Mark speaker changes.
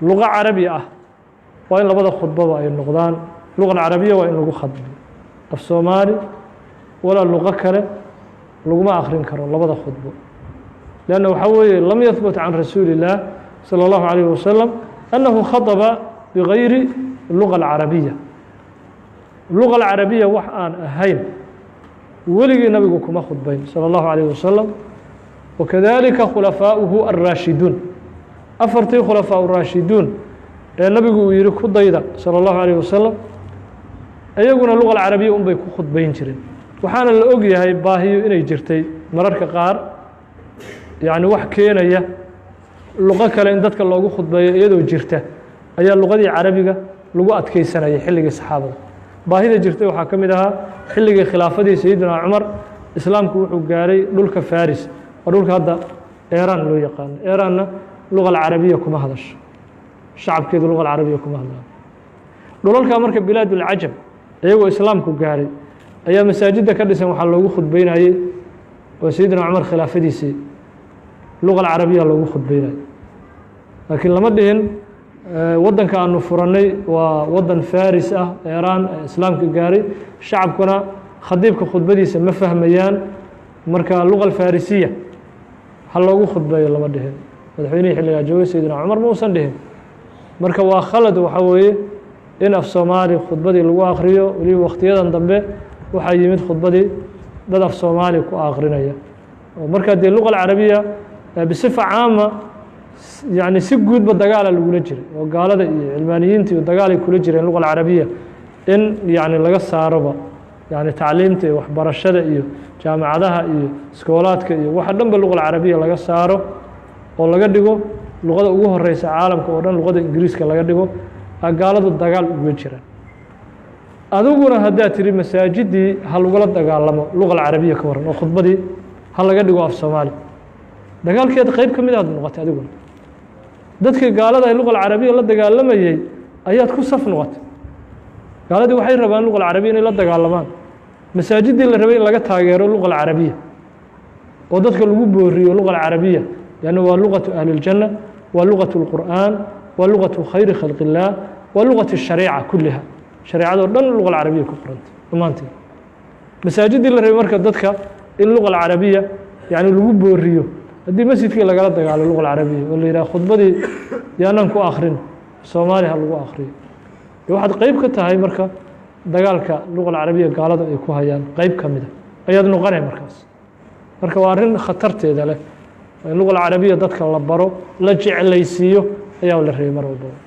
Speaker 1: Luqo Carabi ah waa in labada khudbaba ay noqdaan luqa Carabiya, waa in lagu khadbiyo. Af Soomaali walaa luqo kale laguma akrin karo labada khudbo, لأnna waxaa weeye lam yahbut can rasuuli الlah salى الlahu عalيه wasalam annahu khaطba bigayri luga alcarabiya. Luga alcarabiya wax aan ahayn weligii nabigu kuma khudbayn salى الlahu عalيه wasalam, wakadalika khulafaa'uhu alraashiduun, afartii khulafaa raashiduun ee nabigu uu yihi ku dayda salى الlahu عalيه wasalam, iyaguna luga alcarabiya un bay ku khudbayn jireen. Waxaana la og yahay baahiyo inay jirtay mararka qaar, yacni wax keenaya luqo kale in dadka loogu khudbeeyo iyadoo jirta ayaa luqadii Carabiga lagu adkeysanayay xilligii saxaabada. Baahida jirtay waxaa ka mid ahaa xilligii khilaafadii Sayidina Cumar, islaamku wuxuu gaaray dhulka Faris, waa dhulka hadda Eeraan loo yaqaano. Eeraanna luga alcarabiya kuma hadasho, shacabkeedu luga alcarabiya kuma hadlaan. Dhulalka marka bilaad ulcajam iyagoo islaamku gaaray ayaa masaajidda ka dhisan waxaa loogu khudbeynayey oo Sayidina Cumar khilaafadiisii luga alcarabiya loogu khudbeynayay. Laakiin lama dhihin waddanka aanu furannay waa waddan Faris ah, Eeraan islaamka gaaray, shacabkuna khadiibka khudbadiisa ma fahmayaan, marka luga alfarisiya ha loogu khudbeeyo lama dhihin. Madaxweynihii xilligaa joogay, Sayidina Cumar, ma uusan dhihin. Marka waa khalad waxaa weeye in af Soomaali khudbadii lagu akriyo. Weliba wakhtiyadan dambe waxaa yimid khudbadii dad af Soomaali ku akrinaya. Marka dee luga alcarabiya bisifa caama, yani si guudba dagaala lagula jiray oo gaalada iyo cilmaaniyiinta iyo dagaalay kula jireen luga alcarabiya in yani laga saaroba, yani tacliimta iyo waxbarashada iyo jaamacadaha iyo iskoolaadka iyo waxa dhan ba luga alcarabiya laga saaro oo laga dhigo luqada ugu horeysa caalamka oo dhan, luqada Ingiriiska laga dhigo, gaaladu dagaal uga jiraan. Adiguna haddaad tiri masaajidii ha lagula dagaalamo luga alcarabiya, ka waran oo khudbadii ha laga dhigo af Soomaali, dagaalkeed qeyb ka mid aad noqotay. Adiguna dadkii gaalada ay luga alcarabiya la dagaalamayey ayaad ku saf noqotay. Gaaladii waxay rabaan luga alcarabiya inay la dagaalamaan. Masaajidii la rabay in laga taageero luga alcarabiya oo dadka lagu booriyo luga alcarabiya, لأnn waa lugaةu ahli اljanna, waa lugaة اlqur'aan, waa lugaةu khayri khalq الlah, waa lugaة الshariica kuliha. Shareecado dhan luga alcarabiya ku qoranta dhammaanteed. Masaajidii la rabay marka dadka in luga alcarabiya yani lagu booriyo, haddii masjidkii lagala dagaalo luga alcarabiya oo la yidhaha khudbadii yaanaan ku akrin, Soomaali ha lagu akriyo, de waxaad qeyb ka tahay marka dagaalka luga alcarabiya gaalada ay ku hayaan qeyb ka mida ayaad noqonay markaas. Marka waa arrin khatarteeda leh in luga alcarabiya dadka la baro, la jeclaysiiyo ayaa la rabay mar walbaba.